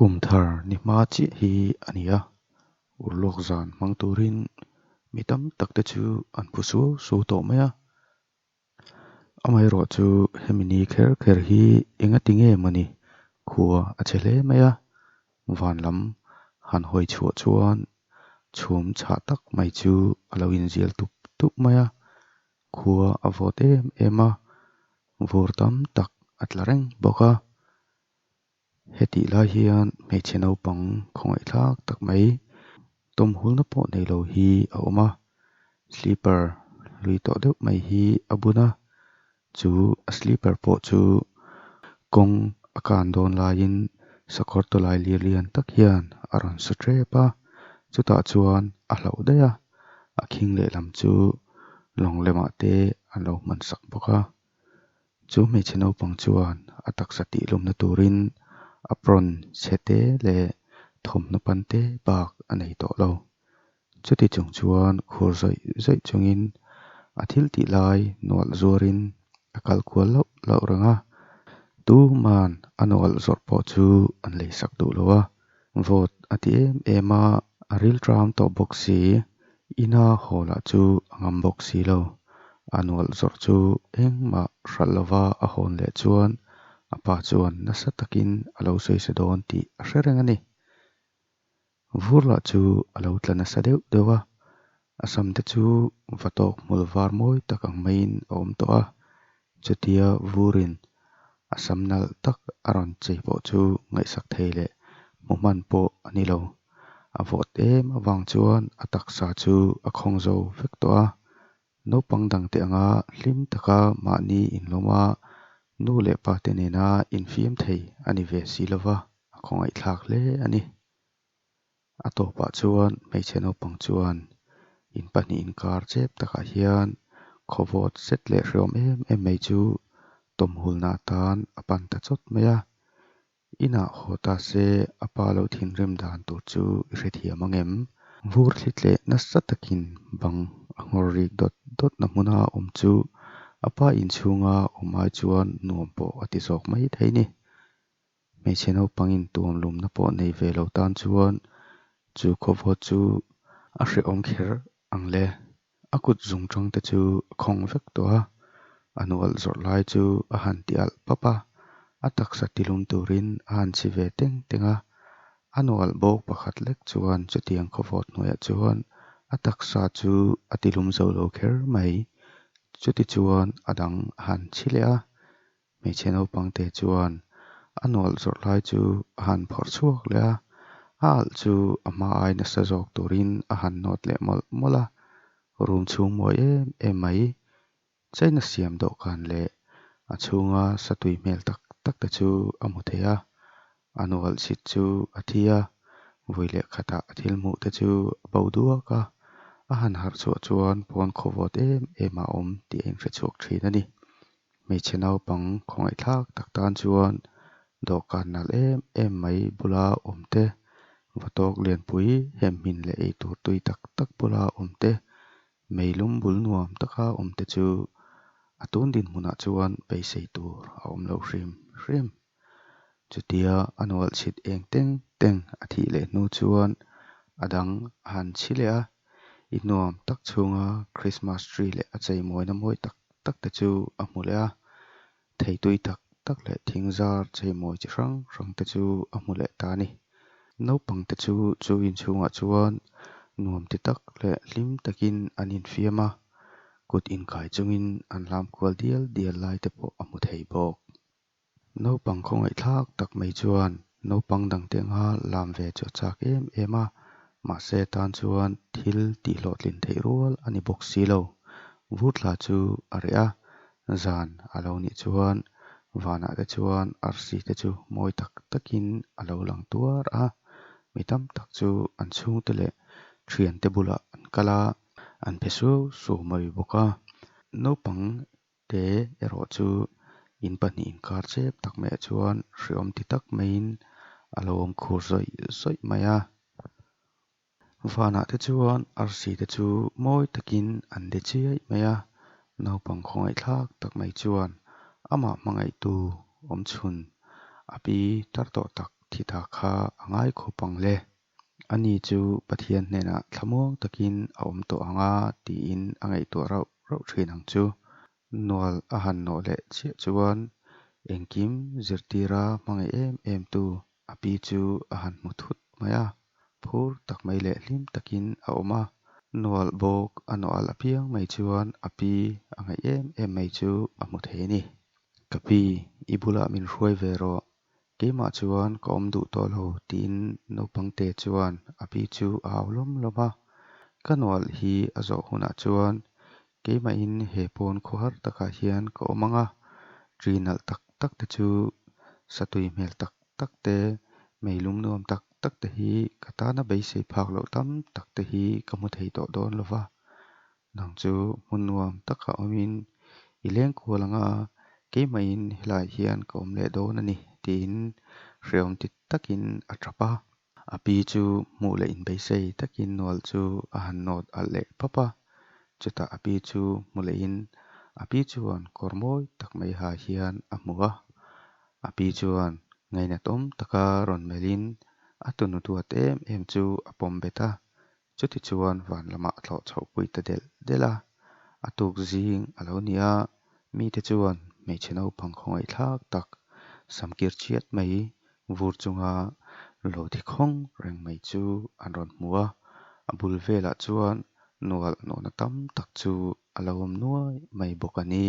Kum thar ni hma chiah hi a ni a, urlawk zan hmang turin mi tam tak te chu an phu suau suau tawh mai a. Amaherawh chu hemi ni kher kher hi engati nge mawni khua a chhe hle mai a, van lam han hawi chhuah chuan chhum chhah tak mai chu a lo inzial tup tup mai a, khua a vawt em em a, vur tam tak a tla reng bawk a. Hetih lai hian hmeichhe naupang khawngaihthlak tak mai tawmhulna pawh nei lo hi a awm a, slipper hlui tawh deuh mai hi a bun a, chu a slipper pawh chu kawng a kan dawn laiin sakawr tawlai lir lian tak hian a rawn su tep a, chutah chuan a hlauh daih a, a khing lehlam chu lawng lemah te an lo hman sak bawk a. Chu hmeichhe naupang chuan a taksa tih hlumna turin apron chhe te leh thawmhnaw pan te bak a nei tawh lo. Chuti chung chuan khur zawih zawih chungin a thil tih lai nawlh zuarin a kal kual lauh lauh reng a, tuman a nawlh zawrh pawh chu an lei sak duh lo a, vawt a ti em em a, a rilṭam tawh bawk si, ina haw lah chu a ngam bawk si lo. A nawlh zawrh chu engmah hralh lova a hawn leh chuan a pa chuan nasa takin a lo sawi sa dawn tih a hre reng a ni. Vur lah chu a lo tla nasa deuh deuh a, a sam te chu va tawk hmul var mawi tak ang maiin a awm tawh a, chutia vurin a sam nalh tak a rawn chei pawh chu ngaihsak thei leh hmu hman pawh a ni lo. A vawt em avang chuan a taksa chu a khawng zo vek tawh a, naupang dangte anga hlim taka mahni inlawma nu leh pa te nena infiam thei a ni ve si lova, a khawngaihthlak hle a ni. A tawpah chuan hmeichhe naupang chuan in pahnih inkar chep takah hian khawvawt zet leh hreawm em em mai chu tawmhulna atan a pan ta chawt mai a. Inah haw ta se a pa lo thinrim dan tur chu i hrethiam ang em? Vur thli tleh nasa takin bang a nghawr rik dawt dawtna hmuna awm chu a pa inchhunga awm ai chuan nuam pawh a ti zawk mai thei ni. Hmeichhe naupangin tuamlumna pawh nei ve lo tan chuan chu khawvawt chu a hrehawm kher ang le. A kut zung tang te chu a khawng vek tawh a, a nualh zawrh lai chu a han ti alh pap a, a taksa tilum turin a han chhi ve teng teng a. A nualh bawk pakhat lek chuan chutiang khawvawt hnuaiah chuan a taksa chu a tilum zo lo kher mai. Chuti chuan a dang a han chhi leh a, hmeichhe naupang te chuan a nualh zawrh lai chu a han phawrh chhuak leh a, a alh chu a hma ai nasa zawk turin a han nawt leh mawlh mawlh a, room chhung mawi em em mai. China siam dawhkan leh a chhunga satui hmel tak tak te chu a hmu thei a, a nualh chhit chu a thi a, vawi leh khatah a thil hmuh te chu a bo duak a, a han harh chhuah chuan pawn khawvawt em em a awm tih a inhre chhuak thin a ni. Hmeichhe naupang khawngaihthlak tak tan chuan dawhkan nalh em em mai bula awm te, vatawk lianpui hemhmin leh eitur tui tak tak bula awm te, meilum bul nuam taka awm te chu a tun dinhmunah chuan beisei tur a awm lo hrim hrim. Chutia a nualh chhit eng teng teng a thih leh hnu chuan a dang a han chhi leh a, i nuam tak chhunga Christmas tree leh a cheimawina mawi tak tak te chu a hmu leh a, theitui tak tak leh thingzar cheimawi chi hrang hrang te chu a hmu leh ta a ni. Naupang te chu chu inchhungah chuan nuam ti tak leh hlim takin an infiam a, kut inkai chungin an lam kual dial dial lai te pawh a hmu thei bawk. Naupang khawngaihthlak tak mai chuan naupang dangte anga lam ve chu a chak em em a, mahse tan chuan thil tihhlawhtlin theih rual a ni bawk si lo. Vur tla chu a reh a, zan a lo nih chuan vanah te chuan arsi te chu mawi tak takin a lo lang tuar a, mi tam tak chu an chhungte leh thiante bulah an kal a, an phe suau suau mai bawk a. Naupang te erawh chu in pahnih inkar chep tak maiah chuan hreawm ti tak maiin a lo awm khur zawih zawih mai a. Vanah te chuan arsi te chu mawi takin an de chiai mai a, naupang khawngaihthlak tak mai chuan amah hmangaihtu awmchhun a pi tar tawh tak thi ta kha a ngai khawp ang le. Ani chu Pathian hnenah thlamuang takin a awm tawh ang a tiin a ngaihtuah rauh rauh thin ang chu. Nual a han nawh leh chiah chuan engkim zirtira hmangaih em em tu a pi chu a han hmu thut mai a, phur tak mai leh hlim takin a awm a. Nual bawk a nawh alh apiang mai chuan a pi a ngaih em em mai chu a hmu thei a ni. Ka pi, i bulah min hruai ve rawh. Keimah chuan ka awm duh tawh lo tiin naupang te chuan a pi chu a au lawm lawm a. Ka nual hi a zawh hunah chuan keimahin he pawn khawhar takah hian ka awm ang a, ṭi nalh tak tak te chu satui hmel tak tak te, meilum nuam tak tak te hi ka tana beisei phak loh tam tak te hi ka hmu thei tawh dawn lo va. Nang chu hmun nuam takah awmin i leng kual ang a, keimahin helaiah hian ka awm leh dawn a ni tiin hrehawm ti takin a tap a. A pi chu hmuh leh inbeisei takin nual chu a han nawt alh leh pap a. Chutah a pi chu hmu lehin a pi chuan kawr mawi tak mai ha hian a hmu a. A pi chuan ngainatawm taka rawn melhin a tunu duat em em chu a pawm bet a. Chutichuan van lamah a thlawh chhohpui ta delh delh a. A tuk zing a lo ni a, mite chuan hmeichhe naupang khawngaihthlak tak samkir chiat mai vur chunga lo thi khawng reng mai chu an rawn hmu a. A bul velah chuan nual nawhna tam tak chu a lo awm nuai mai bawk a ni.